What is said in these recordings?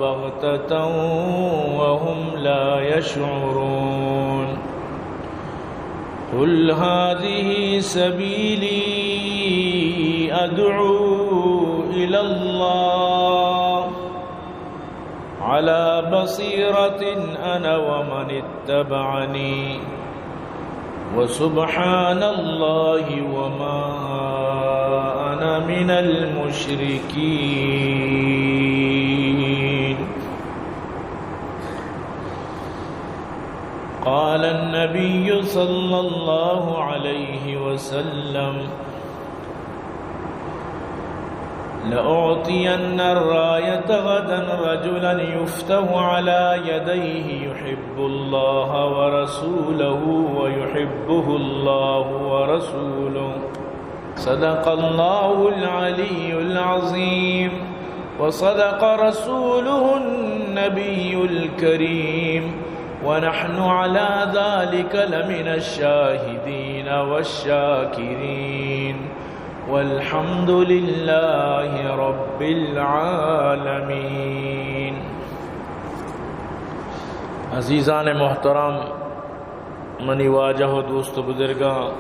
بغتة وهم لا يشعرون. قل هذه سبيلي أدعو إلى الله على بصيرة أنا ومن اتبعني وسبحان الله وما أنا من المشركين. قال النبي صلى الله عليه وسلم: لأعطين الراية غدا رجلا يفتح على يديه يحب الله ورسوله ويحبه الله ورسوله. صدق الله العلي العظيم وصدق رسوله النبي الكريم ونحن على ذلك لمن الشاهدين والشاكرين. والحمد لله رب العالمين. عزیزان محترم، منی واجہ و دوست و بزرگاں،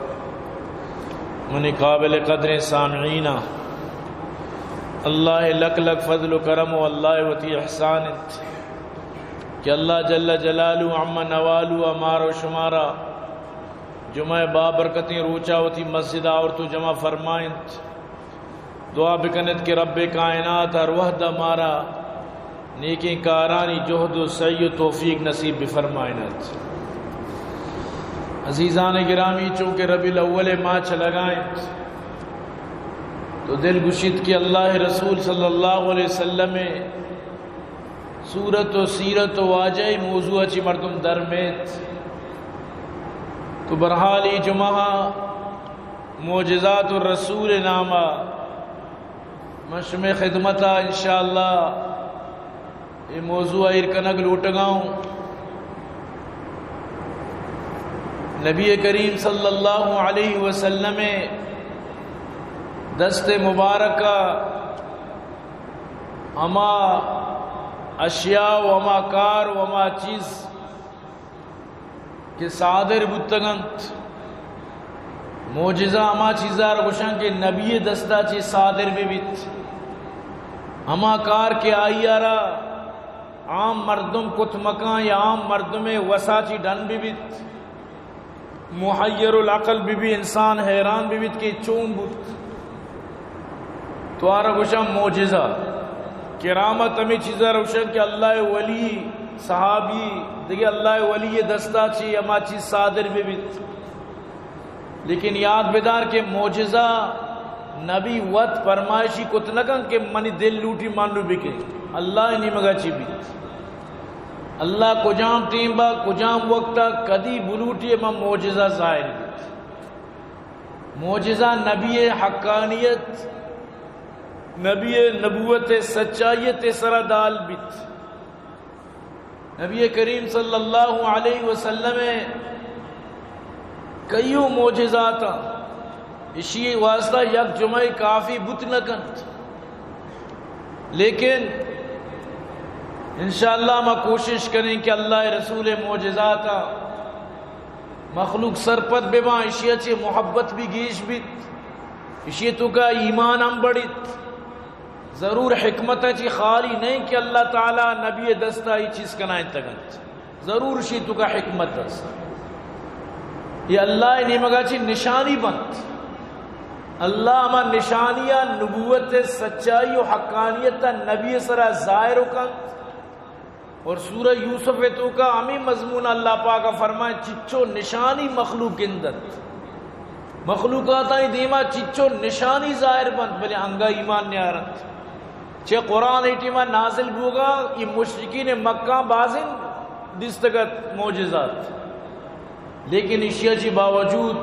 منی قابل قدریں سامعیناں، اللہ لک لک فضل و کرم و اللہ وتی احسان انت کہ اللہ جل جلالہ عم نوالہ مارا و شمارا جمعہ بابرکتیں روچا وتی مسجد آورت و جمع فرمائنت۔ دعا بکنت کہ رب کائنات ہر وہد مارا نیکیں کارانی جہد و سعی و توفیق نصیب بفرمائنت۔ عزیزان گرامی، چونکہ ربیع الاول ماہ چلگائنت تو دل گشیت کہ اللہ رسول صلی اللہ علیہ وسلم سورت و سیرت و واجہ موضوع چی مردم در میت۔ تو بہرحال ای جمعہ معجزات الرسول نامہ من شمے خدمتا انشاءاللہ اے موضوع ایر کنگ لوٹگا ہوں۔ نبی کریم صلی اللہ علیہ وسلم دست مبارکہ ہما اشیاء و ہما کار و ہما چیز کہ صادر بوتگ انت۔ معجزہ ہما چیزا را گوشن کہ نبی دستا چی صادر بہ بیت۔ ہما کار کہ آئی را عام مردم کت مکان یا عام مردم وسا چی ڈن بہ بیت۔ محیر العقل بہ بی، انسان حیران بہ بیت کہ چون بوت۔ تو آرا گوشاں معجزہ۔ کرامت ہمیں چیزا روشن کہ اللہ ولی، صحابی، دیگہ اللہ ولی دستا چی ہما چیز صادر بہ بیت۔ لیکن یاد بدار کہ معجزہ نبی وت فرمائشی کت نہ کن کہ منی دل لوٹی مانو بکے۔ اللہ نیمگا چی بیت۔ اللہ کجام ٹیم با، کجام وقتا، کدی بلوٹی ہما معجزہ ظاہر بیت۔ معجزہ نبی حقانیت، نبی نبوت سچائیت سرا دال بیت۔ نبی کریم صلی اللہ علیہ وسلم کئیو معجزات، اشی واسطہ یک جمعہ کافی بوت نہ کنت۔ لیکن انشاءاللہ ما کوشش کنیں کہ اللہ رسول معجزات مخلوق سرپد بباں، اشی چی محبت بھی گیش بیت، اشی توکا ایمان ہم بڑھیت۔ ضرور حکمت چی خالی نہیں کہ اللہ تعالی نبی دستا ای چیز کنائیں تگنت۔ ضرور شی توکا حکمت است۔ یہ اللہ نیمگا چی نشانی بنت۔ اللہ ہما نشانیاں نبوت سچائی و حقانیت نبی سرا ظاہر کنت۔ اور سورہ یوسف توکا ہمیں مضمون اللہ پاک فرمائے، چچو نشانی مخلوق گندت۔ مخلوقاتانی دیما چچو نشانی ظاہر بنت، بلے انگا ایمان نیارنت۔ چہ قرآن ای ٹیما نازل بوگا، ای مشرکین مکہ بازن دیستگت معجزات۔ لیکن اشیا چی باوجود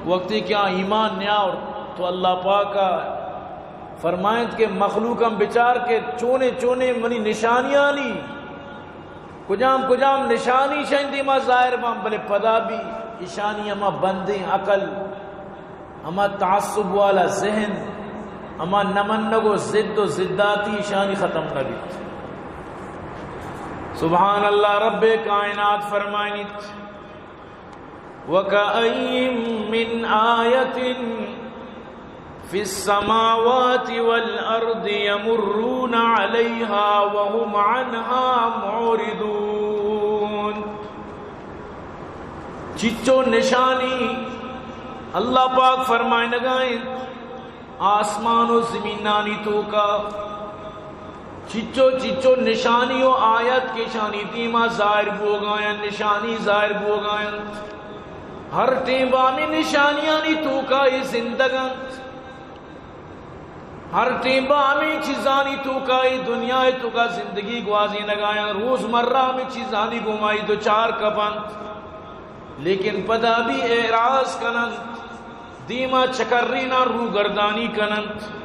وقتی کہ آ ایمان نیاور تو اللہ پاک فرمائنت کہ مخلوقم بچار کہ چونے چونے منی نشانیانی کجام کجام نشانی شاہی دیما ظاہر باں، بلے پدا بھی اشانی ہما بندیں عقل، ہما تعصب والا ذہن، ہما نمنگ و ضد و ضداتی اشانی ختم نہ بیت۔ سبحان اللہ، رب کائنات فرمائنیت، وَكَأَيِّن مِّنْ آيَةٍ فِي السَّمَاوَاتِ وَالْأَرْضِ يَمُرُّونَ عَلَيْهَا وَهُمْ عَنْهَا مُعْرِضُونَ۔ چچو نشانی اللہ پاک فرمائنگا انت، آسمان و زمینانی توکا چچو چچو نشانی و آیت کہ شانی دیما ظاہر بوگایاں، نشانی ظاہر بوگایاں۔ ہر ٹیم با ہمیں نشانیانی توکا اے زندگ انت۔ ہر ٹیم با ہمیں چیزانی توکا اے دنیا توکا زندگی گوازینگایاں۔ روز مرہ ہمیں چیزانی گومائی دچار کپنت۔ لیکن پدا بھی اعراض کننت، دیما چکریناں روگردانی کننت۔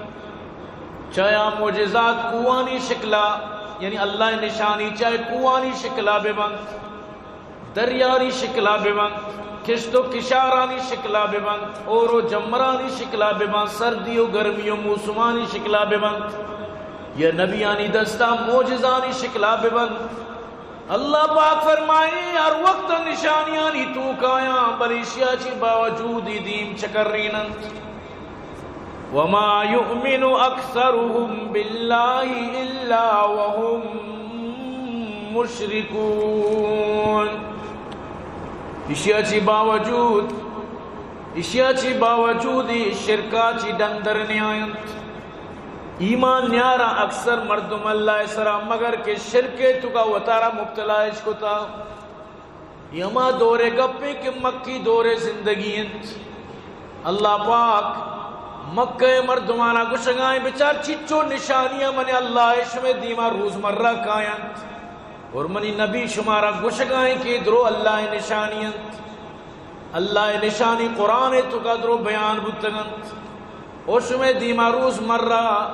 چاہے آ معجزات کوہانی شکلا، یعنی اللہ نشانی چاہے کوہانی شکلا ببنت، دریانی شکلا ببنت، کشت و کشارانی شکلا ببنت، اور و جمرانی شکلا ببنت، سردی و گرمی و موسمانی شکلا ببنت، یا نبیانی دستا معجزانی شکلا ببنت۔ اللہ پاک فرمائے، ہر وقت نشانیانی توکایاں، بلے اشیا چی باوجود ای دیم چکریننت۔ وما يؤمن أكثرهم بالله إلا وهم مشركون۔ اشیا چی باوجود، اشیا چی باوجود ای شرکا چی ڈندر نیاینت۔ ایمان نیارا اکثر مردم اللہ سرا، مگر کہ شرک توکا وتارا مبتلا اش کتا۔ یہ ہما دور گپے کہ مکی دور زندگی انت۔ اللہ پاک مکہ مردمانا گشگائیں، بچار چچو نشانیاں من اللہ شمے دیما روزمرہ کاینت۔ اور منی نبی شمارا گشگائیں کہ درو اللہ نشانی انت۔ اللہ نشانی قرآن توکا درو بیان بوتگنت۔ او شمے دیما روز مرہ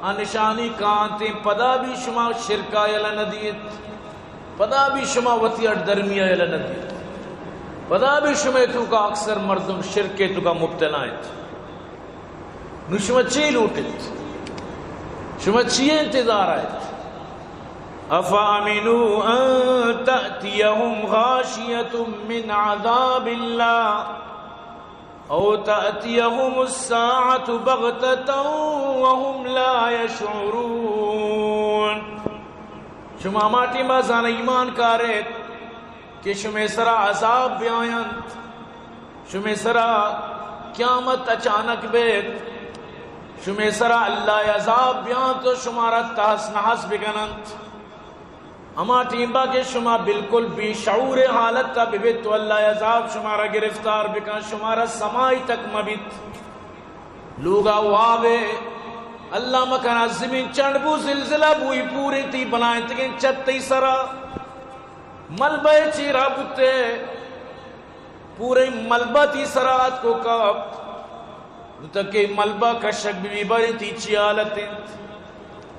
آ نشانی کانتیں، پدا بھی شما شرکا یلہ ندیت، پدا بھی شما وتی اڈ درمیا یلہ ندیت، پدا بھی شمے توکا اکثر مردم شرکے توکا مبتلا انت۔ نو شما چی لوٹت؟ شما چی انتظار ایت؟ أفأمنوا أن تأتيهم غاشية من عذاب الله أو تأتيهم الساعة بغتة وهم لا يشعرون۔ شما ہما ٹیما زانہ ایمان کاریت کہ شمے سرا عذاب بیاینت، شمے سرا قیامت اچانک بیت، شمے سرا اللہ عذاب بیانت و شمارا تہس نہس بکننت۔ ہما ٹیمبا کہ شما بالکل بے شعور حالت تا ببیت تو اللہ عذاب شمارا گرفتار بکن، شمارا سمائی تک مبیت۔ لوگا وابے، اللہ مکنا زمین چنڈ بو، زلزلہ بوئی، پورے تی بنائیں تگیں چت تی سرا، ملبہ چیرا بوتے، پورے ملبہ تی سرا اتکو کپت۔ نو تکے ملبہ کشگ بی، بی باریں تی چی حالت انت؟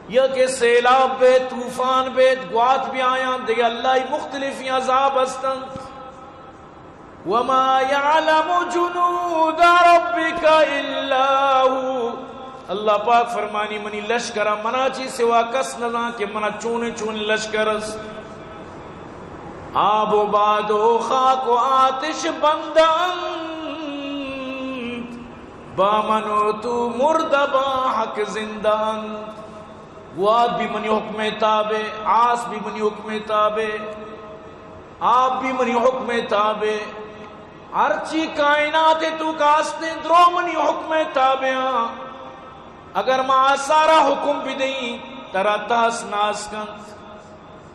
یا کہ سیلاب بیت، طوفان بیت، گوات بیایاں، دگہ اللہ مختلفیں عذاب ہستنت۔ وما يعلم جنود ربك إلا هو۔ اللہ پاک فرمانی، منی لشکر منا چی سوا کس نزان کہ منا چونیں چونیں لشکر است۔ آب و باد و خاک و آتش بندہ انت، با من و تو مردہ با حق زندہ انت۔ گوات بھی منی حکم تابع، آس بھی منی حکم تابع، آپ بھی منی حکم تابع۔ ہرچی کائنات توکا استیں درو منی حکم تابع آں۔ اگر ما آسارا حکم بدئیں، ترا تہس ناس کنت۔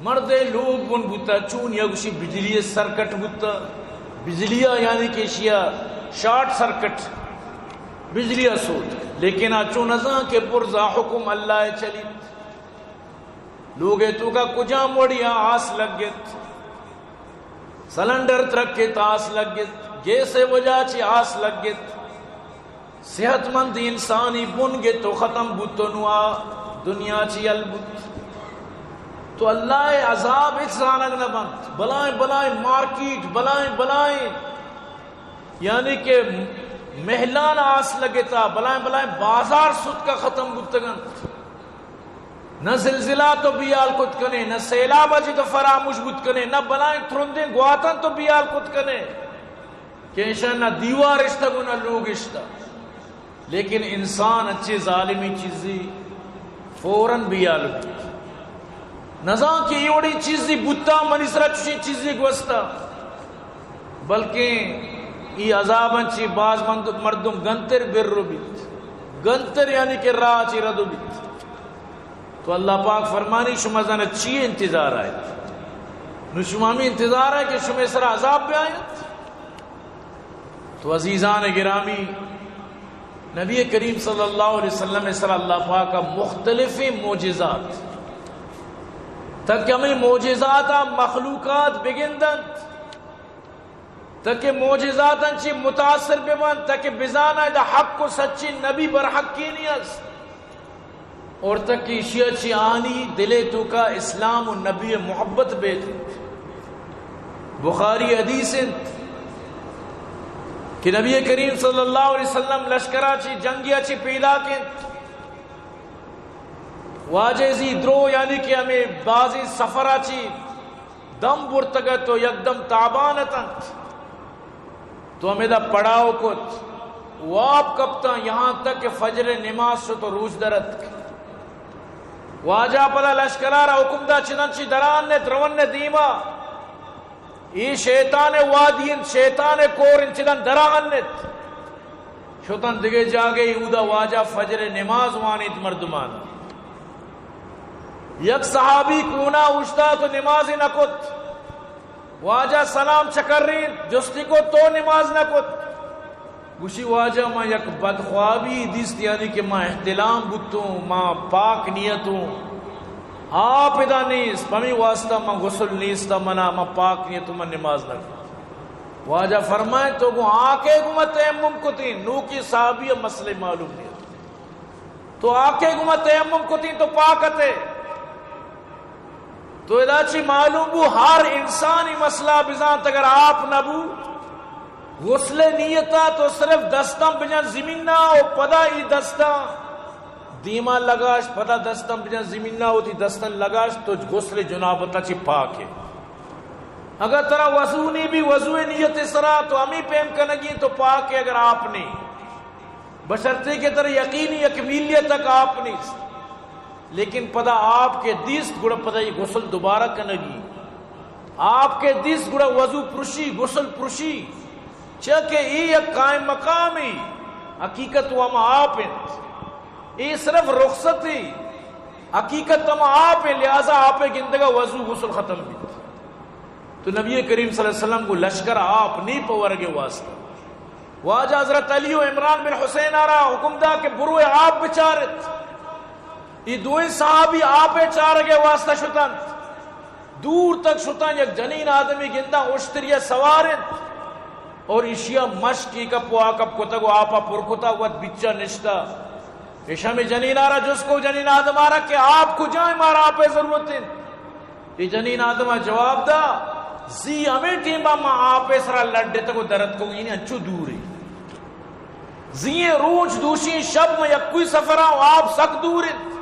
مردے لوگ بن بوتا، چون یا گوشی بجلی سرکٹ بوتا، بجلی یعنی کہ اشیا شارٹ سرکٹ، بجلی سوت، لیکن آ چون نزان کہ برزا حکم اللہ چلیت۔ لوگے توکا کجام وڑیا آس لگت، سلنڈر ترکت آس لگت، گیس وجہ چی آس لگت۔ صحت مند انسانی بن گت و ختم بوت و نوا دنیا چی یل بوت۔ تو اللہ عذاب ہچ زانگ نہ بنت۔ بلائیں بلائیں مارکیٹ، بلائیں بلائیں، یعنی کہ محلان آس لگتا، بلائیں بلائیں بازار ستکا ختم بوتگنت۔ نہ زلزلہ تو بیال کت کنے، نہ سیلاب ءَ چہ تو فراموش بوت کنے، نہ بلائیں ترندیں گواتاں تو بیال کت کنے کہ ایشاں نہ دیوار اشتگ و نہ لوگ اشتگ۔ لیکن انسان انچیں ظالمیں چیزے فوراً بیال بیت۔ نزان کہ اے وڑیں چیزے بوتا، منی سرا چشیں چیزے گوستا، بلکیں اے عذاباں چہ باز مند-، مردم گنتر بر بیت، گنتر یعنی کہ راہ چہ رد بیت۔ تو اللہ پاک فرمانی، شما زانت چی انتظار ءَ ات؟ نو شما ہمے انتظار ءَ کہ شمئے سرا عذاب بیاینت؟ تو عزیزان گرامی، نبی کریم صلی اللہ علیہ وسلم ءِ سرا اللہ پاک ءَ مختلفیں معجزات، تاکہ ہمے معجزات ءَ مخلوقات بگندنت، تاکہ معجزاتاں چہ متاثر ببنت، تاکہ بزاناں ادا حق و سچیں نبی برحقینی است۔ اور تاکہ ایشی ءَ چہ آنی دل ءِ توکا اسلام و نبی ءِ محبت بیت۔ بخاری حدیث انت کہ نبی کریم صلی اللہ علیہ وسلم لشکر ءَ چہ، جنگے ءَ چہ پیداک انت۔ واجہ زی درو، یعنی کہ ہمے بازیں سفر ءَ چہ دم برتگ ات و یکدم تابان اتنت۔ تو ہمیدا پڑاؤ کت، واب کپتاں، یہاں تک کہ فجر ءِ نماز شت و روچ در اتک۔ واجہ پدا لشکر ءَ را حکم دات، چداں چی دران ات، رون ات دیما۔ اے شیطان ءِ وادی انت، شیطان ءِ کور انت، چداں دران ات۔ شتاں دگہ جاگہے، اودا واجہ فجر ءِ نماز وانینت مردمان۔ یک صحابی کونا اوشتات و نمازے نہ کت۔ واجہ سلام چکرینت، جستی کت، تو نماز نہ کت؟ گوشی، واجہ، ما یک بدخوابی دیست، یعنی کہ ما احتلام بوتوں، ما پاک نیتوں، آپ ادا نیست، پمی واسطہ ما غسل نیست، منا، ما پاک نیتوں، ما نماز نہ کت۔ واجہ فرمائے، تو گوں آکے گوں ما تیمم کتیں؟ نوکی صحابی ءَ مسئلہ معلوم نیت۔ تو آکے گوں ما تیمم کتیں، تو پاک اتے۔ تو ادا چی معلوم بو، ہر انسانی مسئلہ بزانت، اگر آپ نہ بو، غسل نیتا تو صرف دستاں بجن زمینا و پدا ای دستاں دیما لگاش، پدا دستاں بجن زمینا، وتی دستاں لگاش، تو غسل جنابتا چی پاک ہے۔ اگر ترا وضو نی بی، وضو نیت سرا تو ہمیں پیم کنگی تو پاک ہے، اگر آپ نی، بشرطے کہ ترا یقینی یکمیلیت تک آپ نیست۔ لیکن پدا آپ کہ دیست، گڑا پدا اے غسل دوبارہ کنگی۔ آپ کہ دیست، گڑا وضو پرشی، غسل پرشی۔ چیا کہ اے یک قائم مقامی، حقیقت و ہم آپ انت۔ اے صرف رخصتی، حقیقت ہم آپ انت، لہذا آپ گندگا وضو غسل ختم بیت۔ تو نبی کریم صلی اللہ علیہ وسلم گو لشکر آپ نی پہ ورگ واسطہ۔ واجہ حضرت علی و عمران بن حسین آرا حکم دا کہ بروئے آپ بچارت۔ اے دوئیں صحابی آپ چارگ واسطہ شتنت۔ دور تک شتن، یک جنین آدمی گنداں اشتری سوار انت اور ایشیا مشک ای کپ و آ کپ کتگ و آپا پر کتگ، وت بچا نشتہ۔ ایش ہمیں جنین آرا جست کو، جنین آدم آرا کہ آپ کجائیں، مارا آپ ضرورت انت۔ اے جنین آدم ء جواب دا، زی ہمے ٹیمبا ما آپ ء سرا لڈتگ و درتکگ، یعنی انچو دور انت۔ زی ء روچ دوشی، شپ ما یکوئی سفر ء، آپ سک دور انت۔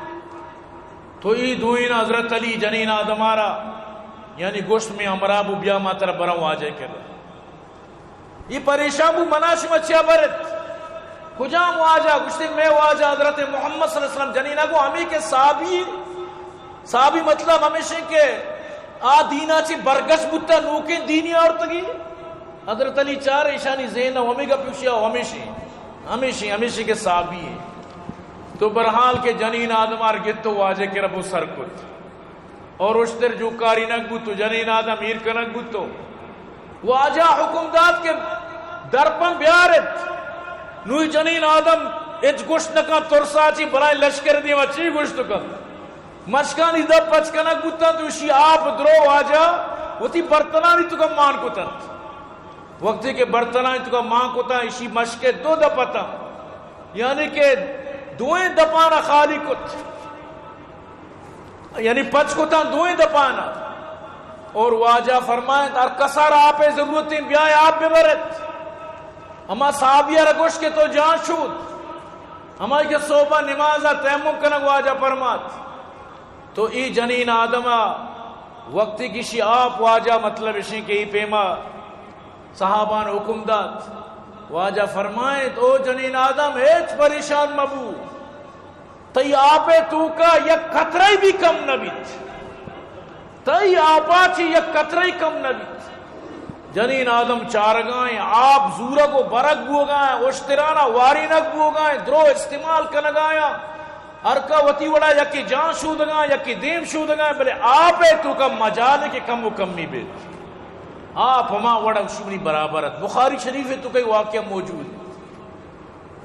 تو اے دوئین حضرت علی جنین آدم ء را، یعنی گوشت، میں ہمراہ بو، بیا ما ترا براں واجہ ء کرا۔ اے پریشان بو، منا شما چیا برت؟ کجام واجہ؟ گوشتے، مئے واجہ حضرت محمد صلی اللہ علیہ وسلم۔ جنینا گو، ہمے کہ صحابی، صحابی مطلب ہمیشیں کہ آ دینا چی برگش بوتا، نوکیں دینی آورتگی۔ حضرت علی چار ایشانی ذہن ہمے گپ، گوشیا ہمیشیں، ہمیشیں، ہمیشیں کہ صحابی ہیں۔ تو برحال کہ جنین آدم آر گت و واجہ کرا بو سر کت۔ اور اشتر جو کاری نگ بوتو، جنین آدم ایر کنگ بوتو۔ واجہ حکم دات کہ درپن بیارت۔ نوی جنین آدم اچ گوشت نکن، ترسا چی، بلائیں لشکر دیما چی گوشت کن۔ مشکانی دپ پچ کنگ بوتن تو اشی آپ درو واجہ وتی برتنانی تو مان کتنت۔ وقتی کہ برتنانی تو مان کتن، اشی مشک دو دپ اتن، یعنی کہ دوئیں دپانا خالی کت۔ یعنی پچ کتاں دوئیں دپانا۔ اور واجہ فرمائیں، ہر کسار آپ ضرورت ہیں، بیائے آپ ببرت۔ ہما صحابیہ را گوشت کہ تو جان شود۔ ہمائی کہ صحبہ نمازا تیمم کنگ واجہ فرمات۔ تو اے جنین آدم ءَ وقتی کہ ایشی آپ واجہ، مطلب ایشیں کہ اے پیما صحابان حکم دات، واجہ فرمائیت، او جنین آدم، ہچ پریشان مبو، تئی آپ ءِ توکا یک قطرہ بھی کم نہ بیت، تئی آپا چی یک قطرہ کم نہ بیت۔ جنین آدم چارگائیں، آپ زورگ و برگ بوگائیں، اشترانا وارینگ بوگائیں، درو استعمال کنگایاں، ہر کا وتی وڑا یکے جان شودگاں، یکے دیم شودگاں، بلے آپ ءِ توکا مجال کہ کم و کمی بیت۔ آپ ہما وڑا شمنی برابر ات۔ بخاری شریف ءِ توکا اے واقعہ موجود۔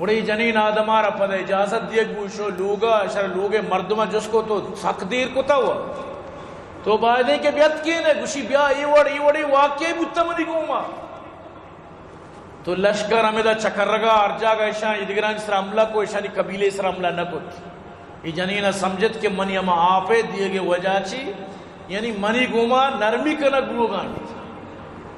گڑا اے جنین آدمارا پدا اجازت دیگ بو، شو لوگا، شر لوگے مردماں جست کو تو سک دیر کتا ہوا۔ تو بایدیں کہ بیت کینے، گوشی بیا اے وڑ، اے وڑیں واقعے بوتا منی گوما۔ تو لشکر ہمیدا چکرگا ہر جاگہ ایشاں ایدگرانی سرا حملہ کو، ایشانی قبیلے سرا حملہ نہ کت۔ اے جنین ءَ سمجھت کہ منی ہما آپ ءِ دیگے وجہ چی، یعنی منی گوما نرمی کنگ بوگان۔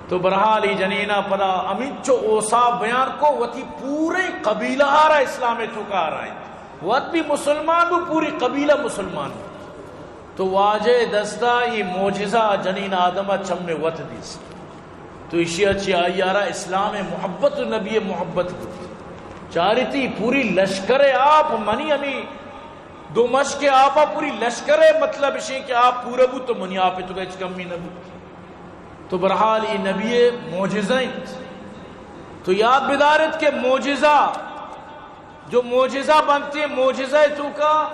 تو برحال اے جنین ءَ پدا ہمینچو اوصاف بیان کو، وتی پورے قبیلہ ءَ را اسلام ءِ توکا آرائینت۔ وت بھی مسلمان بو، پوری قبیلہ مسلمان بو۔ تو واجہ ءِ دستا اے معجزہ جنین آدم ءَ چم وت دیست۔ تو ایشی ءَ چی آئی ءَ را اسلام ءِ محبت و نبی ءِ محبت بوت۔ چارتی پوری لشکر ءِ آپ، منی ہمی دو مشک ءِ آپا پوری لشکر ءِ، مطلب ایشیں کہ آپ پورا بوت تو منی آپ ءِ توکا ہچ کمی نہ بوت۔ تو برحال اے نبی ءِ معجزہ انت۔ تو یاد بدارت کہ معجزہ، جو معجزہ بنت، معجزہ ءِ توکا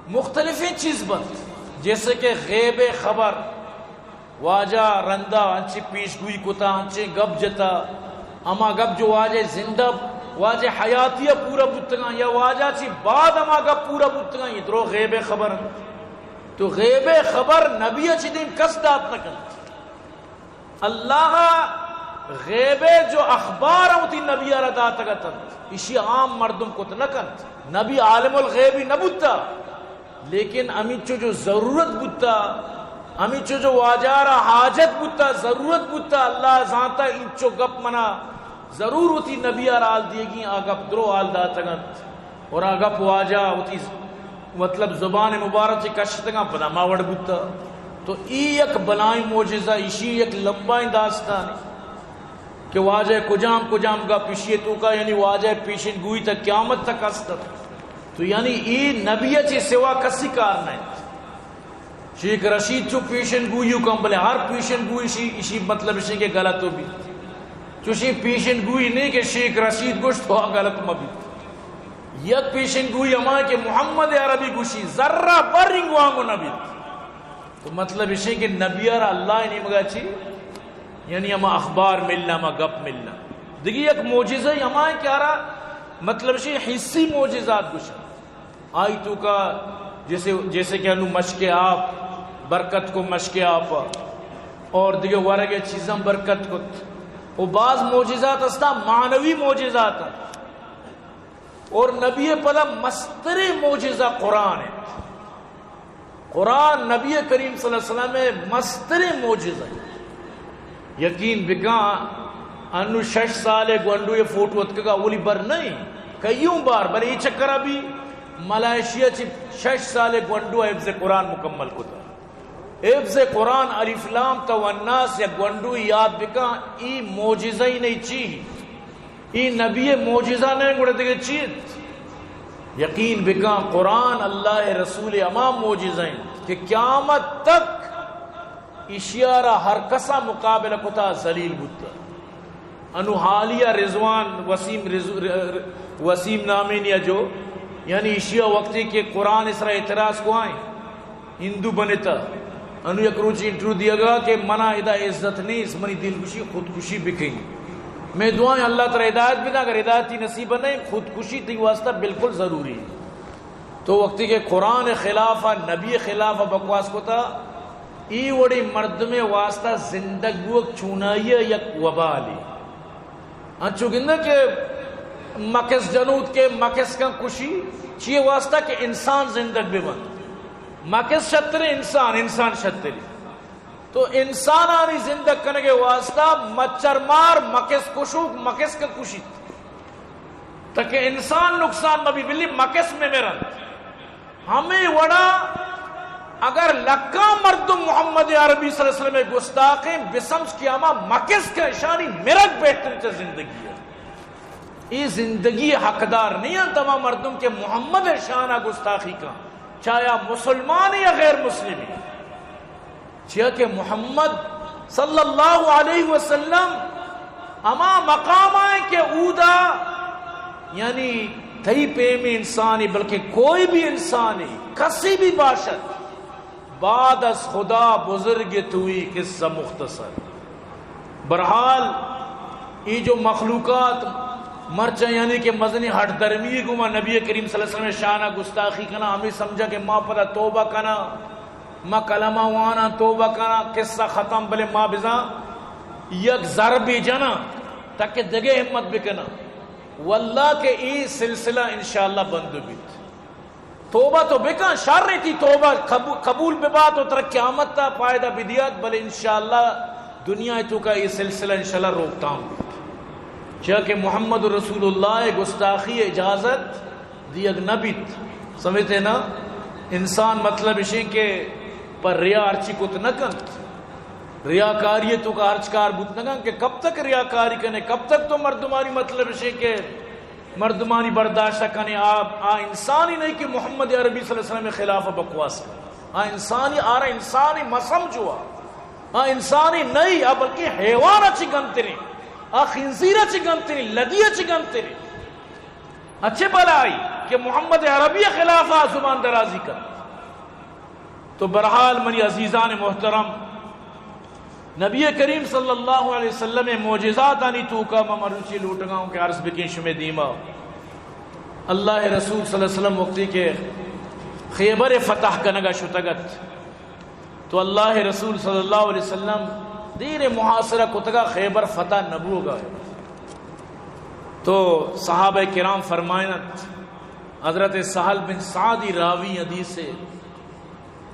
مختلفیں چیز بنت، جیسے کہ غیب ءِ خبر، واجہ رندا انچیں پیشگوئی کتا، انچیں گپ جتا، ہما گپ جو واجہ زندہ، واجہ حیاتی ءَ پورا بوتگاں یا واجہ چی بعد ہما گپ پورا بوتگاں، اے درو غیب ءِ خبر انت۔ تو غیب ءِ خبر نبی ءَ چی دیم کس دات نہ کنت۔ اللہ ءَ غیب ءِ جو اخبار وتی نبی ءَ را داتگ اتنت، ایشی عام مردم کت نہ کنت۔ نبی عالم الغیبی نہ بوتا، لیکن ہمینچو جو ضرورت بوتا، ہمینچو جو واجہ را حاجت بوتا، ضرورت بوتا، اللہ زانتا اینچو گپ منا ضرور وتی نبی ءَ را حال دیگی، آ گپ درو حال داتگ انت۔ اور آ گپ واجہ وتی، مطلب، زبان مبارک چہ کشتگاں، پدا ہما وڑ بوتا۔ تو ای یک بلائیں معجزہ، ایشی یک لمبائیں داستانے کہ واجہ کجام کجام گپ ایشی توکا، یعنی واجہ پیشن گوئی تا قیامت تک است۔ تو یعنی ای نبی چہ سوا کسی کار نہ انت۔ شیخ رشید چو پیشن گوئی کن، بلے ہر پیشن گوئی شی، ایشی مطلب ایشی کہ غلط ہو بیت۔ چوشی پیشن گوئی نہیں کہ شیخ رشید گوشت تو غلط مہ بیت۔ یک پیشن گوئی ہما کہ محمد عربی گوشی، ذرہ بر انگو آنگو نہ بیت۔ تو مطلب ایشی کہ نبی ءَ را اللہ ءِ نیمگا چی، یعنی ہما اخبار ملنا، ہما گپ ملنا۔ دگی یک معجزہ ہما کہ آرا مطلب ایشی حسی معجزات گوشن۔ آئی توکا جیسے، جیسے کہ انو مشک آپ برکت کو، مشک آپ اور دیگہ ورگ چیزاں برکت کت۔ و بعض معجزات استا معنوی معجزات انت۔ اور نبی پدا مستریں معجزہ قرآن انت۔ قرآن نبی کریم صلی اللہ علیہ وسلم مستریں معجزہ انت۔ یقین بکاں، انو شش سال ءِ گونڈو ءِ فوٹو اتکگا، اولی بر نہیں، کئیوں بار، بلے اے چکر ابھی ملائیشیا چہ شش سال ءِ گونڈو ءَ حفظ قرآن مکمل کتا۔ حفظ قرآن الف لام تا والناس یک گونڈو یاد بکاں، ای معجزہ ہی نہیں چی، ای نبی معجزہ نہیں گڑا دگہ چی انت؟ یقین بکاں قرآن اللہ رسول ہما معجزہ انت کہ قیامت تک ایشی ءَ را ہر کسا مقابلہ کتا ذلیل بوتا۔ انو حالیہ رضوان وسیم، رضو-، ر-، ر-، وسیم نامینیا جو، یعنی ایشی ءَ وقتی کہ قرآن سرا اعتراض کو آئیں، ہندو بنتا۔ انو یک روچ انٹرویو دیگا کہ منا ادا عزت نیست، منی دل گوشی خودکشی بکیں۔ میں دعائیں اللہ ترا ہدایت بدا، اگر ہدایتی نصیب نہیں، خودکشی تئی واسطہ بالکل ضروری ہے۔ تو وقتی کہ قرآن خلاف، نبی خلاف بکواس کتا، ای وڑی مردم واسطہ زندگ بوگ چونائی یک وبالی۔ انچو گندہ کہ مکس جنوت کہ مکس کن کشی، چیئے واسطہ کہ انسان زندگ ببند۔ مکس شتر انسان، انسان شتری۔ تو انسانانی زندگ کنگے واسطہ مچھر مار، مکس کشوک، مکس کن کشیت۔ تاکہ انسان نقصان مبی، بلی مکس میں مرند۔ ہمے وڑا اگر لکاں مردم محمد عربی صلی اللہ علیہ وسلم ءِ گستاخیں، بسمجھ کہ ہما مکس کہ اشانی مرگ بہتر چہ زندگی ءَ۔ اے زندگی حقدار نہیں انت ہما مردم کہ محمد ءِ شان ءَ گستاخی کن، چاہے آ مسلمان یا غیر مسلم۔ چیا کہ محمد صلی اللہ علیہ وسلم ہما مقام ءَ کہ اودا، یعنی تئی پیمیں انسانے، بلکہ کوئی بھی انسانے، کسی بھی باشد، بعد از خدا بزرگ توئی، قصہ مختصر۔ بہرحال، اے جو مخلوقات مرچاں یعنی کہ مزنیں ہٹ درمی گوما نبی کریم صلی اللہ علیہ وسلم ءِ شان ءَ گستاخی کناں، ہمے سمجھاں کہ ما پدا توبہ کناں، ما کلمہ واناں، توبہ کناں، قصہ ختم، بلے ما بزاں یک ضربے جناں تاکہ دگہ ہمت بکناں۔ واللہ کہ اے سلسلہ انشاءاللہ بند بیت۔ توبہ تو بکن، شر تئی توبہ قبو-، قبول ببات و ترا قیامت تا فائدہ بدیات، بلے انشاءاللہ دنیا توکا اے سلسلہ انشاءاللہ روک تام بیت۔ چیا کہ محمد رسول اللہ ءِ گستاخی ءِ اجازت دیگ نہ بیت۔ سمجھتے نا؟ انسان مطلب اشیں کہ پر ریا ہرچی کت نہ کنت۔ ریاکاری توکا ہرچ کار بوت نہ کنت کہ کب تک ریاکاری کنے، کب تک تو مردمانی مطلب اشیں کہ مردمانی برداشت کنے، آ، آ انسانی نہیں کہ محمد عربی صلی اللہ علیہ وسلم خلاف بکواس کنے۔ آ انسانی، آرا انسانی مسم جو آ۔ آ انسانی نہیں، آ بلکہ حیوان چی گنتریں، آ خنزیر چی گنتریں، لدی چی گنتریں۔ اچھے بلائی کہ محمد عربی خلاف آ زبان درازی کن۔ تو بہرحال منی عزیزان محترم، نبی کریم صلی اللہ علیہ وسلم ءِ معجزاتانی توکا ما مروچی لوٹگاں کہ عرض بکیں شمے دیما۔ اللہ ءِ رسول صلی اللہ علیہ وسلم وقتی کہ خیبر ءِ فتح کنگا شتگت، تو اللہ ءِ رسول صلی اللہ علیہ وسلم دیر محاصرہ کتگا، خیبر فتح نبوگا۔ تو صحابہ کرام فرمائنت، حضرت سہل بن سعد ءِ راوی حدیث ءِ،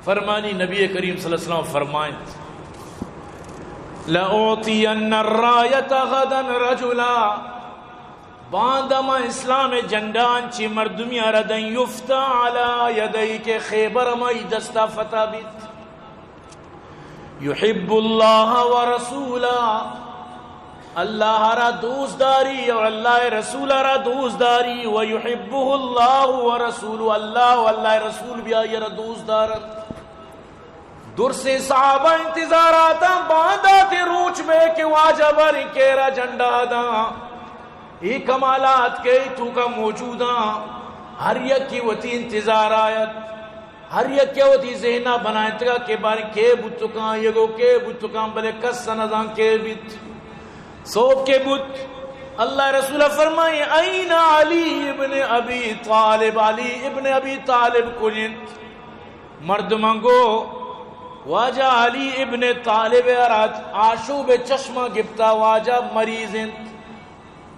فرمانی نبی کریم صلی اللہ علیہ وسلم فرمائنت، "لأعطین الرایۃ غدا رجلا"، باندا ما اسلام ءِ جھنڈا انچیں مردمی آرا دئیں، "یفتح علی یدیہ"، کہ خیبر ہمائی دستا فتح بیت۔ یحب اللہ و رسولہ، اللہ را دوست داری اور اللہ ءِ رسول را دوست داری، و یحبہ اللہ و رسولہ، اللہ و اللہ ءِ رسول بھی آئی را دوست دارت۔ درسیں صحابہ انتظاراتاں، باندات روچ بے کہ واجہ باریں کہ را جھنڈا داں۔ اے کمالات کہ توکا موجوداں، ہر یکے وتی انتظار آیت۔ ہر یکے وتی ذہنا بنائینتگا کہ باریں کے بوت کاں، یگو کے بوت کاں، بلے کس نزان کے بیت۔ سوب کے بوت، اللہ رسول فرمائیں، "این علی ابن ابی طالب؟" علی ابن ابی طالب کج انت؟ مردماں گو، واجہ علی ابن طالب ءَ را آشوب چشماں گپتا، واجہ مریض انت۔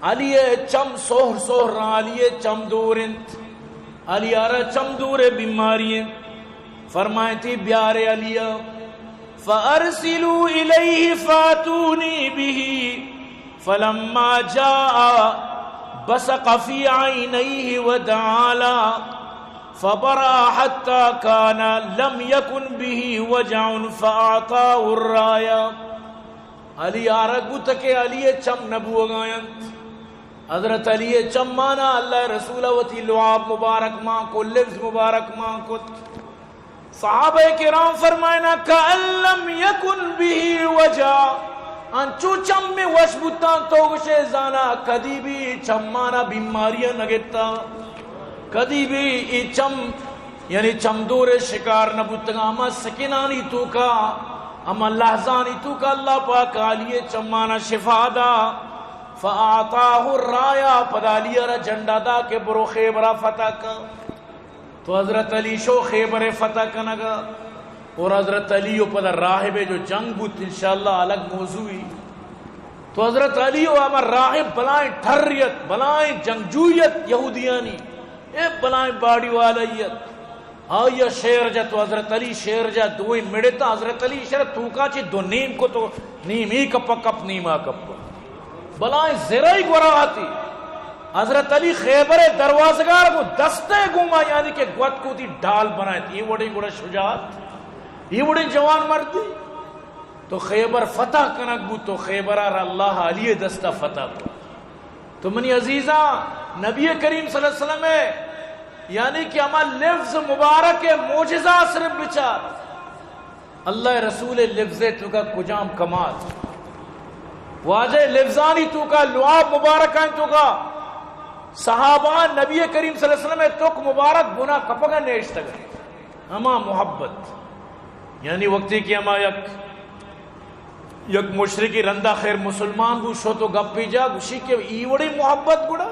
علی ءِ چم سہر سہر، علی ءِ چم دور انت، علی ءَ را چم دور ءِ بیماری انت۔ فرمائیتی، بیارے علی ءَ، فارسلوا الیہ فاتونی بہ، فلما جاء بصق فی عینیہ ودعا له فبرأ حتی کان لم یکن بہ وجع فاعطاه الرایہ۔ علی آرگ بوت کہ علی ءِ چم نہ بوگا انت۔ حضرت علی ءِ چمانا اللہ ءِ رسول ءَ وتی لعاب مبارک مان کو، لبز مبارک مان کت۔ صحابہ کرام فرمائنا، کأن لم یکن بہ وجع، انچو چم میں وش بوتاں، تو گشے زانا کدی بھی چمانا بیماری نہ گپتا۔ کدی بھی ای چم، یعنی چمدور شکار نہ بوتگاں۔ ہما سکنانی توکا، ہما لحظانی توکا اللہ پاک علی چمانا شفا دا۔ فاعطاه الرایہ، پدا علی را جھنڈا دا کہ برو خیبرا فتح کن۔ تو حضرت علی شو خیبر فتح کنگا۔ اور حضرت علی و پدا راہب جو جنگ بوت، انشاءاللہ الگ موضوعی۔ تو حضرت علی و ہما راہب بلائیں ٹھریت، بلائیں جنگجویت یہودیانی۔ اے بلائیں باڑی والائیت۔ آئی ءَ شیر جت و حضرت علی شیر جت، دوئیں مڑتا۔ حضرت علی شیر توکا چی دو نیم کو، تو نیم ای کپ کپ، نیم آ کپ۔ بلائیں زرئی گورا آتی۔ حضرت علی خیبر دروازگار کو دستے گوما، یعنی کہ گوت کو تی ڈال بنائے، ای وڑیں گڑا شجاعت۔ اے وڑیں جوان مردے تو خیبر فتح کنگ بوت، تو خیبر ءَ را اللہ علی ءِ دست ءَ فتح کت۔ تو منی عزیزاں، نبی کریم صلی اللہ علیہ وسلم ءِ، یعنی کہ ہما لفظ مبارک ءِ معجزہ صرف بچار۔ اللہ ءِ رسول ءِ لفظ ءِ توکا کجام کمال، واجہ ءِ لفظانی توکا، لعاب مبارکانی توکا صحابہ نبی کریم صلی اللہ علیہ وسلم ءِ تک مبارک بنا کپگ ءَ نیشتگ۔ ہما محبت، یعنی وقتی کہ ہما یک، یک مشرکی رندا خیر مسلمان بو، شو تو گپی جا گوشی کہ ای وڑی محبت گڑا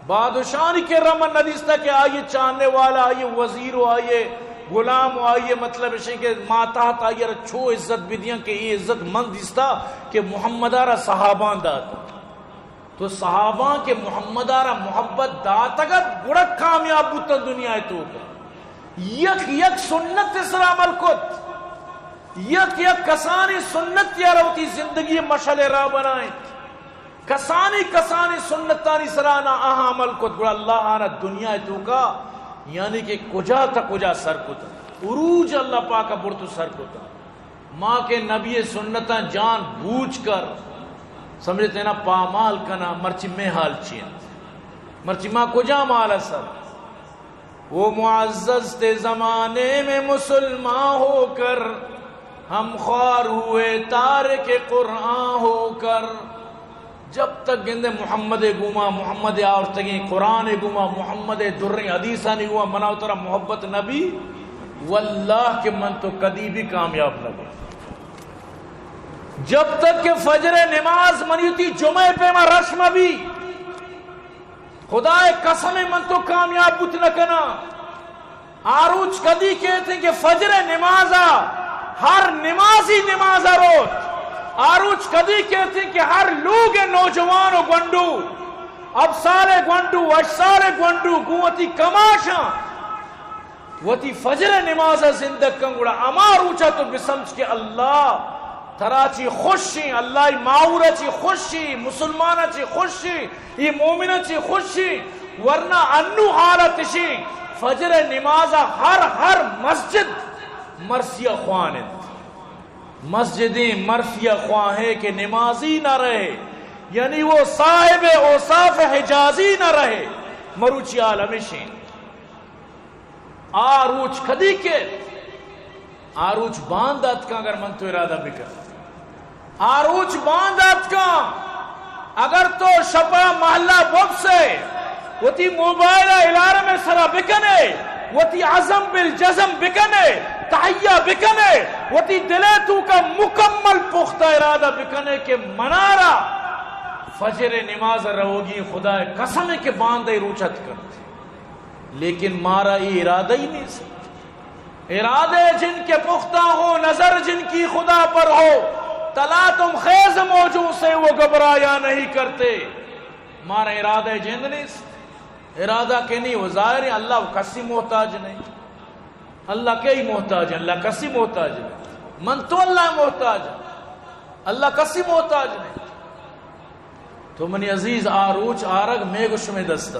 بادشاہانی کرا من ندیستا کہ آئی چاہنے والا، آئی وزیر و آئی غلام و آئی مطلب اشیں کہ ماتحت آئی را چو عزت بدیاں کہ ای عزت من دیستا کہ محمد را صحابان دات۔ تو صحاباں کہ محمد ءَ را محبت داتگ ات، گڑا کامیاب بوتن دنیا ءِ توکا۔ یک یک سنت ءِ سرا عمل کت، یک یک کسانیں سنتے ءَ را وتی زندگی ءِ مشعل ءِ راہ بنائینت، کسانیں کسانیں سنتانی سرا نہ آہاں عمل کت، گڑا اللہ آناں دنیا ءِ توکا یعنی کہ کجا تا کجا سر کت، عروج اللہ پاک ءَ برت و سر کت۔ ما کہ نبی ءِ سنتاں جان بوجھ کر، سمجھتے نا، پامال کناں، مرچی مئے حال چی انت؟ مرچی ما کجام حال ءَ سر؟ وہ معزز تھے زمانے میں مسلمان ہو کر، ہم خوار ہوئے تارک قرآن ہو کر۔ جب تک گندے محمد ءِ گوما، محمد ءِ آورتگیں قرآن ءِ گوما، محمد ءِ دریں حدیثانی گوما منا و ترا محبت نہ بی، واللہ کہ من تو کدی بھی کامیاب نہ بی۔ جب تک کہ فجر ءِ نماز منی وتی جمعہ ءِ پیما رش مہ بی، خدا ءِ قسم ءَ من تو کامیاب بوت نہ کناں۔ آ روچ کدی کیت کہ فجر ءِ نماز ءَ ہر نمازی نماز ءَ روت۔ آ روچ کدی کیت کہ ہر لوگ ءِ نوجوان و گونڈو، ہپت سال ءِ گونڈو، ہشت سال ءِ گونڈو، گوں وتی کماشاں وتی فجر ءِ نماز ءَ زندگ کن، گڑا ہما روچ ءَ تو بسمجھ کہ اللہ ترا چی خوش ایں، اللہ ءِ ماحول ءَ چی خوش ایں، مسلمان ءَ چی خوش ایں، اے مومن ءَ چی خوش ایں، ورنہ انو حالت اشیں، فجر ءِ نماز ءَ ہر، ہر مسجد مرثیہ خوان انت۔ مسجدیں مرثیہ خواں ہے کہ نمازی نہ رہے، یعنی وہ صاحب اوصاف حجازی نہ رہے۔ مروچی حال ہمیشیں۔ آ روچ کدی کیت؟ آ روچ باند اتکاں، اگر من تو ارادہ بکن۔ آ روچ باند اتکاں، اگر تو شپا محلہ بوپسے، وتی موبائل ءَ الارم ءِ سرا بکنے، وتی عزم بالجزم بکنے، تہیہ بکنے، وتی دل ءِ توکا مکمل پختہ ارادہ بکنے کہ منارا فجر ءِ نماز ءَ روگی، خدا ءِ قسم کہ باند ءِ روچ اتکنت۔ لیکن مارا اے ارادہ ہی نیست۔ ارادہ جن کے پختہ ہو، نظر جن کی خدا پر ہو، تلا تم خیز موجوں سے وہ گھبرایا نہیں کرتے۔ مارا ارادہ جند نیست۔ ارادہ کہ نہیں، وہ ظاہر ہے، اللہ کسی محتاج نہیں۔ اللہ کئی محتاج ہے؟ اللہ کسی محتاج نہیں۔ من تو اللہ محتاج ہے، اللہ کسی محتاج نہیں۔ تو منی عزیز، آ روچ آرگ مئے گو شمئے دست ءَ،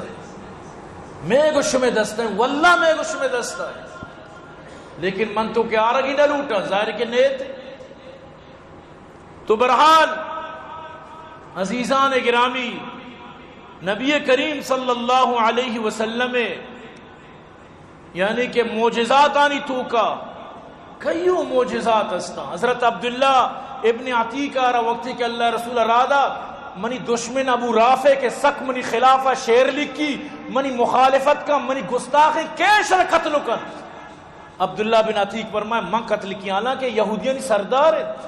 مئے گو شمئے دست ءَ، واللہ مئے گو شمئے دست ءَ۔ لیکن من تو کہ آرگی نہ لوٹاں، ظاہر کہ نیت۔ تو بہرحال، عزیزان گرامی، نبی کریم صلی اللہ علیہ وسلم ءِ یعنی کہ معجزاتانی توکا کئیو معجزات ہستاں۔ حضرت عبداللہ ابن عتیق ءَ را وقتی کہ اللہ رسول ءَ راہ دا، منی دشمن ابو رافع کہ سک منی خلاف ءَ شعر لکھی، منی مخالفت کا، منی گستاخیں، کئے شر قتل کن؟ عبداللہ بن عتیق فرمائے، من قتل کی، حالانکہ یہودیانی سردار انت۔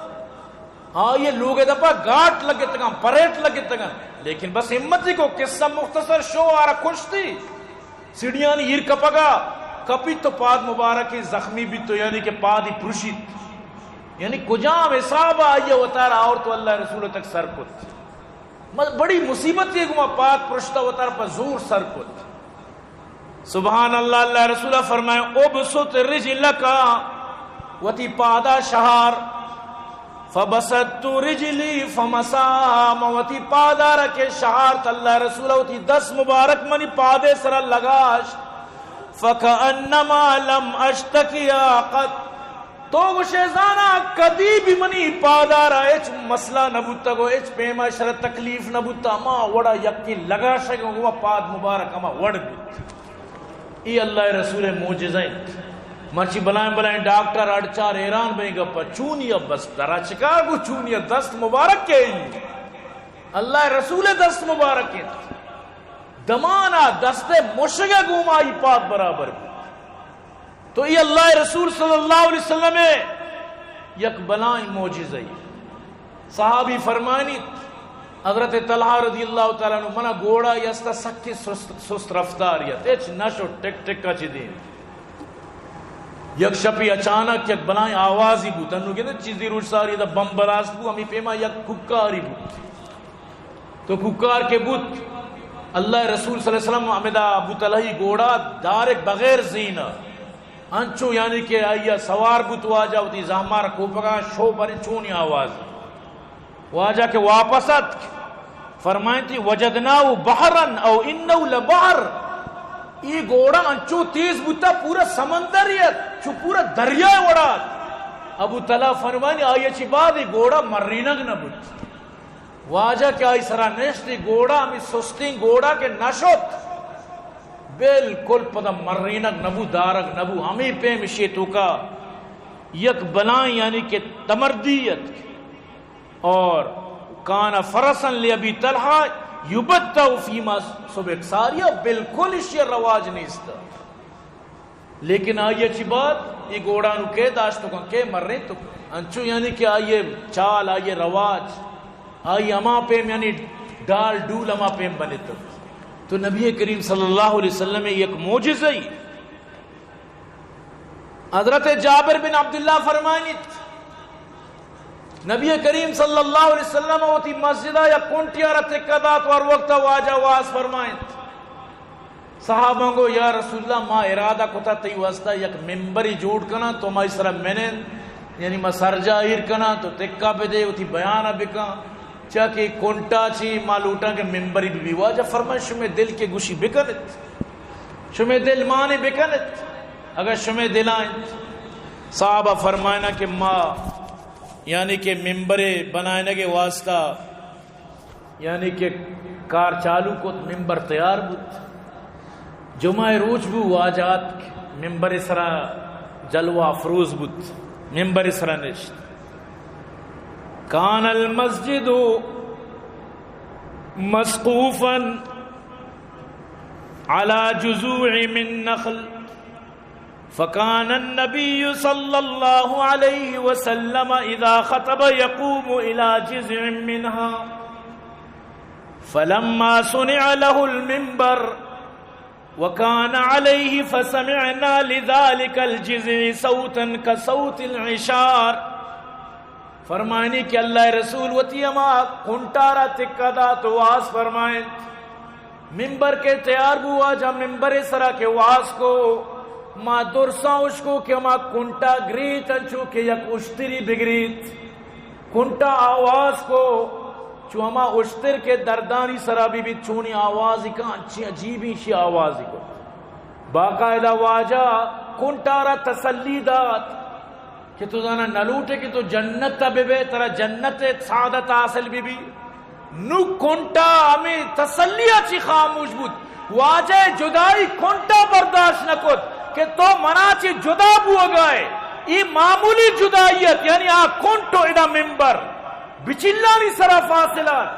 آئی ءِ لوگ ءِ دپ ءَ گاٹ لگتگاں، پریٹ لگتگاں، لیکن بس ہمتی کو، قصہ مختصر، شو آرا کشتی، سیڑھیانی ایر کپگ ءَ کپیت تو پاد مبارک زخمی بیت تو، یعنی کہ پادی پرشیت، یعنی کجام حساب ءَ آئی ءَ وتارا آورت و اللہ رسول تک سر کت۔ م-، بڑی مصیبت یہ گما پاد پرشتہ وتارا پہ زور سر کت۔ سبحان اللہ، اللہ رسول فرمائے، "ابسط رجلک"، وتی پادا شہار، "فبسطت رجلی فمسحا"، من وتی پادا را کہ شہارت، اللہ رسول وتی دست مبارک منی پادے سرا لگاشت، "فکأنما لم اشتکها قط"، تو گوشے زانا کدی بھی منی پادارا ہچ مسئلہ نہ بوتگ و ہچ پیما شر تکلیف نہ بوتا، ہما وڑا یکی لگاشگ و پاد مبارک ہما وڑ بوت۔ ای اللہ رسول معجزہ انت۔ مرچی بلائیں بلائیں ڈاکٹر اڑچار حیران بیں گپا، چونیا بس درا چکا گو چونیا دست مبارک کے ای۔ اللہ رسول دست مبارک انت۔ دمانا دست مشگ گوما ای پاد برابر بوت۔ تو ای اللہ رسول صلی اللہ علیہ وسلم یک بلائیں معجزہ ای۔ صحابی فرمائنیت، حضرت طلحہ رضی اللہ تعالی عنہ، منا گوڑا یستا سخت سست، سست رفتار یت، ہچ نہ شو ٹک ٹک چی دین۔ یک شپی اچانک یک بلائیں آوازی بوت، انو کہ چیزی روچ ساری دا بم بلاست بو، ہمی پیما یک کوکاری بوت۔ تو کوکار کہ بوت، اللہ رسول صلی اللہ علیہ وسلم ہمدا ابو طلحہ گوڑا دارک بغیر زینہ، انچو یعنی کہ آئی سوار بوت، واجہ وتی زہمار کوپگا شو برے چونی آواز۔ واجہ کہ واپس اتک، فرمائنتی، وجدناه بحرا او انه لبحر۔ ای گوڑا انچو تیز بوتا، پورا سمندر یت، چو پورا دریائے وڑا۔ ابو طلحہ فرمائنی، آئی چی بعد ای گوڑا مرینگ نہ بوت۔ واجہ کہ آئی سرا نشت، ای گوڑا، ہمیں سستیں گوڑا کہ نشت، بالکل پدا مرینگ نبو، دارگ نبو۔ ہمیں پیم اشی توکا یک بلائیں یعنی کہ تمردی ات۔ اور کان فرسا لابی طلحہ یبطأ فیما سبق، ساریا بالکل اشی رواج نیست۔ لیکن آئی چی بعد ای گوڑانو کے داشت کن، کے مرین تو انچو یعنی کہ آئی چال، آئی رواج، آئی ہما پیم یعنی ڈال ڈول ہما پیم بنت۔ تو نبی کریم صلی اللہ علیہ وسلم یک معجزہ ای۔ حضرت جابر بن عبداللہ فرمائنیت، نبی کریم صلی اللہ علیہ وسلم وتی مسجد یا کنٹیا را تکہ دات، ہر وقت واجہ واز فرمائنت۔ صحابہ گو، یا رسول اللہ، ما ارادہ کتا تئی واسطہ یک ممبری جوڑ کناں، تو ما سرا منن، یعنی ما سرجا ایر کناں، تو تکا بدے، وتی بیان بکن، چیا کہ کنٹا چی ما لوٹاں کہ ممبری بی بی۔ واجہ فرمائے، شمے دل کہ گوشی بکنت، شمے دل مانے بکنت، اگر شمے دل آئیں۔ صحابہ فرمائنا کہ ما، یعنی کہ ممبرے بنائنگے واسطہ یعنی کہ کار چالو کت، ممبر تیار بوت۔ جمعہ روچ بو، واجہ اتک، ممبر سرا جلوہ افروز بوت، ممبر سرا نشت۔ کان المسجد مسقوفا علی جذوع من نخل۔ فكان النبي صلى الله عليه وسلم إذا خطب يقوم إلى جذع منها، فلما صنع له المنبر وكان عليه فسمعنا لذلك الجذع صوتا كصوت العشار۔ فرمائنی کہ اللہ رسول وتی ہما کنٹارا تکہ دات و واز فرمائنت۔ ممبر کہ تیار بو، واجہ ممبر سرا کہ واز کو، ما درساں اشکو کہ ہما کنٹا گریت، انچو کہ یک اشتری بگریت۔ کنٹا آواز کو، چو ہما اشتر کہ دردانی سرا بی بیت، چونی آوازی کن، انچی عجیبی شی آوازی کو۔ باقاعدہ واجہ کنٹارا تسلی دات۔ کہ تو زانا نہ لوٹے کہ تو جنت ء بہ بئے، ترا جنت ء سعادت حاصل بہ بی۔ نو کنٹا ہمے تسلی ء چی خاموش بوت۔ واجہ جدائی کنٹا برداشت نہ کت کہ تو منا چی جدا بوگا ئے۔ اے معمولی جدائی ات، یعنی آ کنٹ و ادا ممبر بچلانی سرا فاصلہ ات۔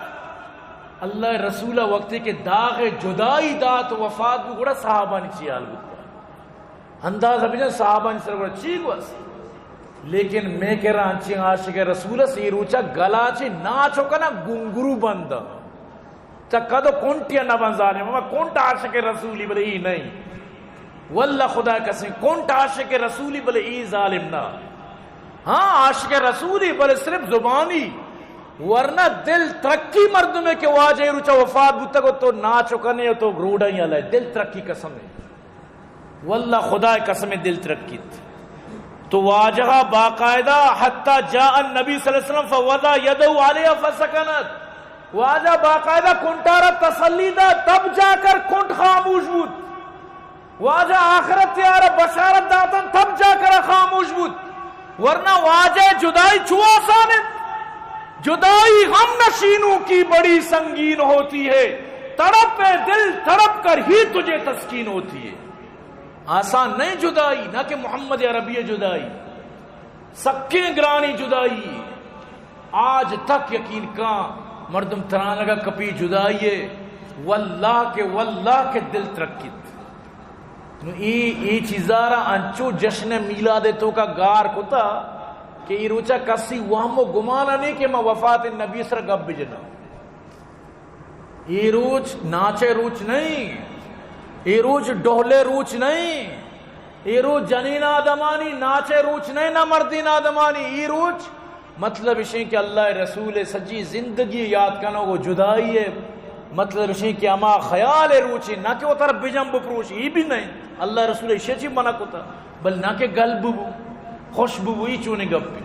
اللہ رسول وقتی کہ داغ جدائی دات و وفات بو، گڑا صحابانی چی حال بوت؟ اندازہ بجن صحابانی سر گڑا چی گوست؟ لیکن مے کرا انچیں عاشق رسول است، اے روچا گلا چی ناچو کنا گنگرو بند۔ چا کدو کنٹیا نہ بن ظالم، اما کنٹ عاشق رسولی بلے ای نہیں۔ واللہ خدا قسم، کنٹ عاشق رسولی بلے ای ظالم نہ۔ ہاں، عاشق رسولی بلے صرف زبانی، ورنہ دل ترکی مردمے کہ واجہ روچا وفات بوتگ و تو ناچو کنے و تو روڈا ہی علیہ، دل ترکی قسم ہے۔ واللہ خدا قسم دل ترکیت۔ تو واجہ باقاعدہ حتی جاء النبی صلی اللہ علیہ وسلم فوضع یدہ علیہ فسکنت۔ واجہ باقاعدہ کنٹارا تسلی دا، تب جا کر کنٹ خاموش بود۔ واجہ آخرت تیارا بشارت داتن، تب جا کر خاموش بود۔ ورنہ واجہ جدائی چو آسان ہے؟ جدائی غم نشینوں کی بڑی سنگین ہوتی ہے، تڑپ اے دل تڑپ کر ہی تجھے تسکین ہوتی ہے۔ آسان نہیں جدائی، نہ کہ محمد عربی جدائی، سکیں گرانی جدائی۔ آج تک یقین کاں مردم ترانگا کپی جدائی ہے، واللہ کہ، واللہ کہ دل ترکیت۔ نو اے، اے چیزا را انچو جشن میلاد توکا گار کتا کہ اے روچا کسی وہم و گمان نہیں کہ ما وفات نبی سر گپ بجنا۔ اے روچ ناچے روچ نہیں، اے روچ ڈہلے روچ نہیں، اے روچ جنین آدمانی ناچے روچ نہیں، نہ مردین آدمانی۔ اے روچ مطلب اشیں کہ اللہ رسول سجی زندگی یاد کنو وہ جدائی ہے۔ مطلب اشیں کہ اما خیال روچی نہ کہ وہ طرف بجم بپروش، یہ بھی نہیں۔ اللہ رسول اشے چی منع کتا، بل نہ کہ گل ببو، خوش ببو، یہ چونیں گپ بھی۔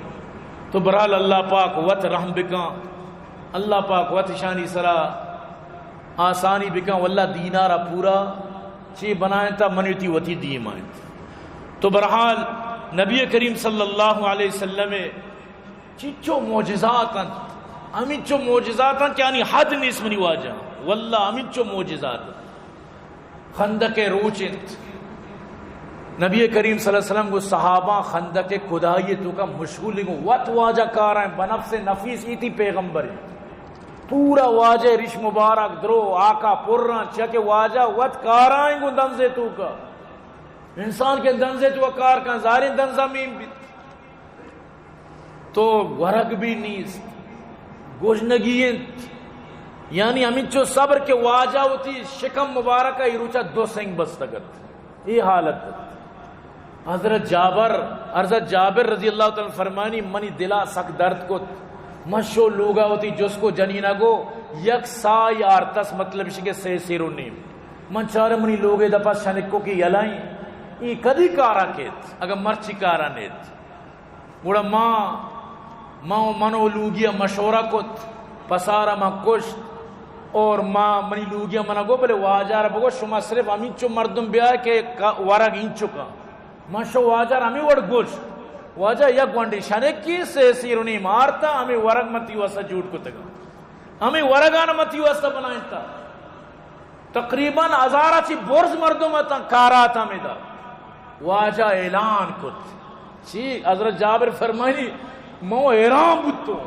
تو برحال اللہ پاک وت رحم بکاں، اللہ پاک وت اشانی سرا آسانی بکاں، واللہ دینارا پورا چی بنائیں تا منیتی وتی دیم آئیں۔ تو برحال نبی کریم صلی اللہ علیہ وسلم چیچو معجزات انت، ہمینچو معجزات انت کہ آنی حد نیست منی واجہ، واللہ ہمینچو معجزات انت۔ خندق روچ انت، نبی کریم صلی اللہ علیہ وسلم گو صحابہ خندق کدائی توکا مشغول گو وت واجہ کارائیں، بنفس نفیس ایتی پیغمبر انت۔ پورا واجہ ریش مبارک درو آکا پران چیا کہ واجہ وت کارائیں گو دنزے توکا۔ انسان کہ دنزے توکا کار کن ظاہریں دنزا میم بیت۔ تو ورگ بھی نیست، گژنگی انت، یعنی ہمینچو صبر کہ واجہ وتی شکم مبارک ء روچا دو سنگ بستگ ات۔ اے حالت ات۔ حضرت جابر، حضرت جابر رضی اللہ تعالی عنہ فرمانی، منی دلا سک درد کت، من شو لوگا وتی جس کو جنینا گو یک سائی آرتس، مطلب اش کہ سے سیر و نیم۔ من چارے منی لوگے دپا شنکو کی یلائیں، ای کدی کارا کیت اگر مرچی کارا نیت۔ گڑا ما، ما و من و لوگی ء مشورہ کت، پسارا ما کشت، اور ما، منی لوگی ء منا گو، بلے واجہ را بگو، شما صرف ہمینچو مردم بیا کہ کا-، ورگ اینچو کا۔ ما شو واجہ را ہمیں وڑ گوشت، واجہ یک گونڈی شنکی سے سیرونی مارتا، ہمیں ورگ من تی واسطہ جوڑ کتگا، ہمیں ورگان من تی واسطہ بنائنتا۔ تقریباً ہزارا چی برز مردم اتاں، کارا اتاں ہمیدا۔ واجہ اعلان کت۔ چی؟ حضرت جابر فرمائی، مو حیران بوتو۔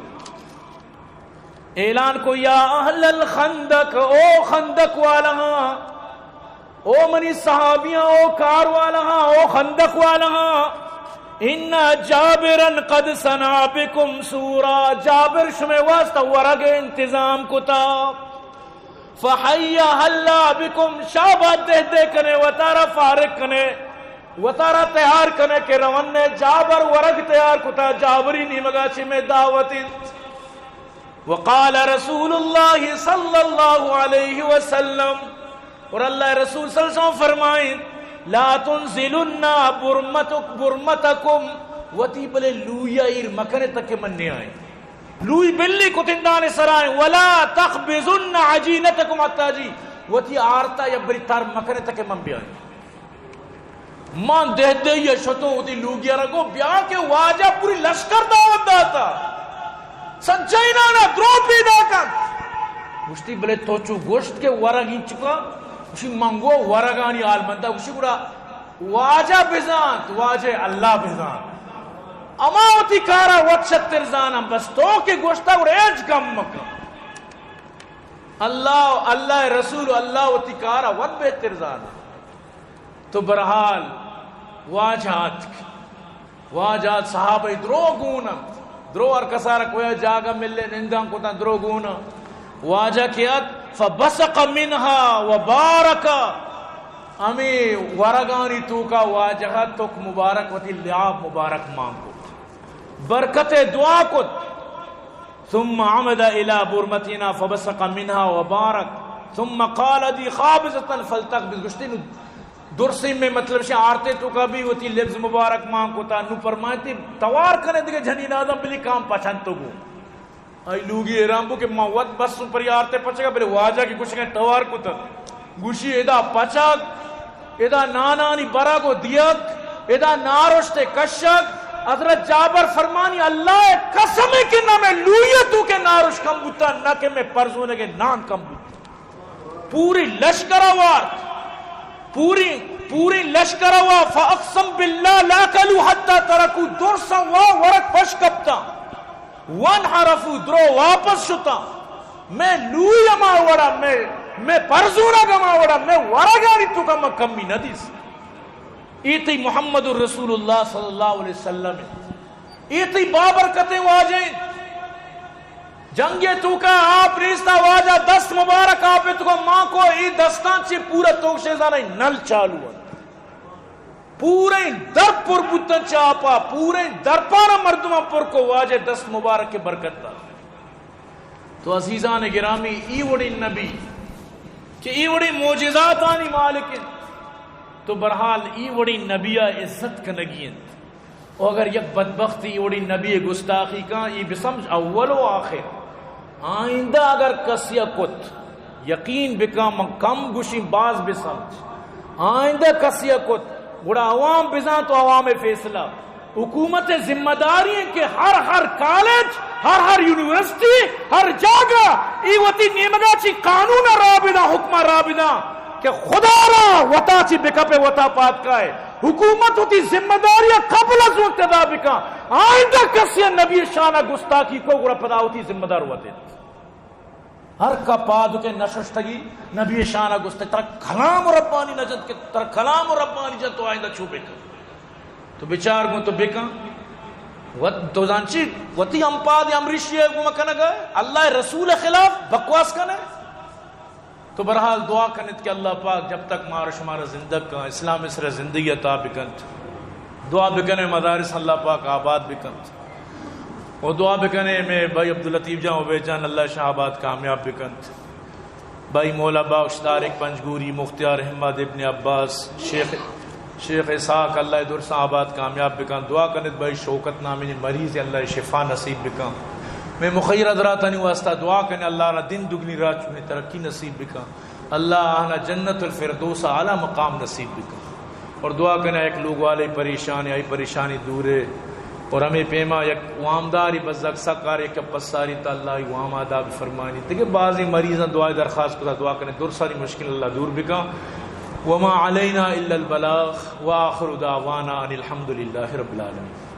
اعلان کو، یا اہل الخندق، او خندق والا ہاں، او منی صحابیاں، او کار والا ہاں، او خندق والا ہاں، ان جابرا قد صنع بکم سورا، جابر شمے واسطہ ورگ انتظام کتا۔ فحیا حلا بکم، شابا دہ دہ کنے، وتارا فارغ کنے، وتارا تیار کنے کہ رونے۔ جابر ورگ تیار کتا، جابری نیمگا چی میں دعوت انت۔ وقال رسول اللہ صلی اللہ علیہ وسلم، اور اللہ رسول صلی اللہ علیہ وسلم فرمائیں، لا تنزلن برمتک-، برمتکم، وتی بلے لویا ایر مکنے تک من نیائیں۔ لوئی بلی کتندان سرائیں، ولا تخبزن عجینتکم حتی جی، وتی آرتا یا بری تار مکنے تک من بیائیں۔ من دہ دہ یا شتو وتی لوگیا را گو بیا کہ واجہ پوری لشکر دعوت داتا، سجینانا درو پیدا کن۔ گوشتی بلے تو چو گوشت کہ ورگ اینچکا، گوشی من گو ورگانی حال منتا، گوشی گڑا واجہ بزانت، واجہ اللہ بزانت۔ اما وتی کارا وت شتر زانم، بس تو کہ گوشتا گڑا ہچ گم مکن۔ اللہ، اللہ رسول، اللہ وتی کارا وت بہتر زانت۔ تو برحال واجہ آتک۔ واجہ آت، صحابہ درو گون انت۔ درو ہر کسارا کویا جاگہ ملے نندان کتن درو گون انت۔ واجہ کہ ات، فبصق منها وبارک۔ ہمیں ورگانی توکا واجہ تک مبارک وتی لعاب مبارک مان کت۔ برکت دعا کت۔ ثم عمد الى برمتنا فبصق منها وبارک۔ ثم قال دی خابزة فلتقبض۔ گوشتی نو درسیں میں مطلب شے آرتے توکا بھی وتی لبز مبارک مان کتا۔ نو فرمائیتی توار کنے دیگہ جنین آدم بلی کام پچن تو گو۔ آئی لوگی حیران بو کہ ما وت بس سوں پری آرتے پچگا، بلے واجہ کہ گوشگا توار کتگ۔ گوشی ادا پچگ، ادا نانانی برگ و دیگ، ادا نارشت کشگ، حضرت جابر فرمانی، اللہ ءِ قسم اِنت کہ نہ مئے لوئی ءِ توک ءَ نارش کم بوتا، نہ کہ مئے پرزونگ ءِ نان کم بوتا۔ پوری لشکر ءَ وارت، پوری، پوری لشکر ءَ وا، فاقسم باللہ لاکلوا حتی ترکوا، درساں وا ورگ پش کپتاں، وانحرفوا، درو واپس شتاں۔ مئے لوئی ہما وڑا، مئے، مئے پرزونگ ہما وڑا، مئے ورگانی توک ءَ ما کمی نہ دیست۔ اے تئی محمد رسول اللہ صلی اللہ علیہ وسلم اِنت۔ اے تئی بابرکتیں واجہ اِنت۔ جنگ ءِ توک ءَ آپ نیست ءَ، واجہ دست مبارک آپ ءِ توک ءَ مان کو، اے دستاں چہ پورا توک شے زاناں نل چالو اَنت۔ پوریں در پر بوتاں چہ آپ ءَ، پوریں درپاراں مردماں پر کو، واجہ دست مبارک ءِ برکت ءَ۔ تو عزیزان گرامی، اے وڑیں نبی کہ اے وڑیں معجزاتانی مالک اِنت، تو بہرحال اے وڑیں نبی ءَ عزت کنگی اِنت۔ و اگر یک بدبختے اے وڑیں نبی ءِ گستاخی کن، اے بسمجھ اول و آخر۔ آئندہ اگر کسے ءَ کت، یقین بکن، من کم گوشیں، باز بسمجھ، آئندہ کسے ءَ کت، گڑا عوام بزانت و عوام ءِ فیصلہ۔ حکومت ءِ ذمہ داری اِنت کہ ہر، ہر کالج، ہر، ہر یونیورسٹی، ہر جاگہ اے وتی نیمگ ءَ چہ قانون ءَ راہ بداں، حکم ءَ راہ بداں کہ خدا را وتا چہ بکپ ءُ وتا پاد کائے۔ حکومت وتی ذمہ داری ءَ قبل از وقت ادا بکن۔ آئندہ کسے ءَ نبی ءِ شان ءَ گستاخی کو، گڑا پدا وتی ذمہ دار وت اِنت۔ ہر کا پادکے نششتگی نبی ءِ شان ءَ گوشت، ترا کلام ربانی نہ جنت کہ، ترا کلام ربانی جنت، تو آئندہ چو بکن۔ تو بچار گوں، تو بکن۔ وت، تو زانچی وتی ہمپاد امریشی ءَ گوما کنگ ءَ، اللہ ءِ رسول ءِ خلاف بکواس کن ئے۔ تو بہرحال دعا کن ات کہ اللہ پاک جب تک مارا شمارا زندگ کن، اسلام ءِ سرا زندگی عطا بکنت۔ دعا بکن ئے مدارس اللہ پاک آباد بکنت۔ و دعا بکن ئے مئے بھائی عبداللطیف جان، عبید جان، اللہ شاہ آباد کامیاب بکنت۔ بھائی مولا بخش، طارق پنجگوری، مختیار احمد، ابن عباس، شیخ، شیخ اسحاق، اللہ درساں آباد کامیاب بکن۔ دعا کن ات بھائی شوکت نامیں مریض، اللہ شفا نصیب بکن۔ مئے مخیر حضراتانی واسطہ دعا کن ئے، اللہ را دن دگنی، رات چگنی ترقی نصیب بکن۔ اللہ آہانا جنت الفردوس ءَ اعلیٰ مقام نصیب بکن۔ اور دعا کن ئے ایک لوگ والے پریشان ایں، آئی پریشانی دور ایں۔ اور ہمے پیما یک وامداری بزگ سکار یک پساری تا اللہ ای وام ادا بفرمانی۔ دگہ بازیں مریضاں دعائے درخواست کتا، دعا کن ئے درسانی مشکل اللہ دور بکن۔ وما علینا الا البلاغ وآخر دعوانا ان الحمد للہ رب العالمین۔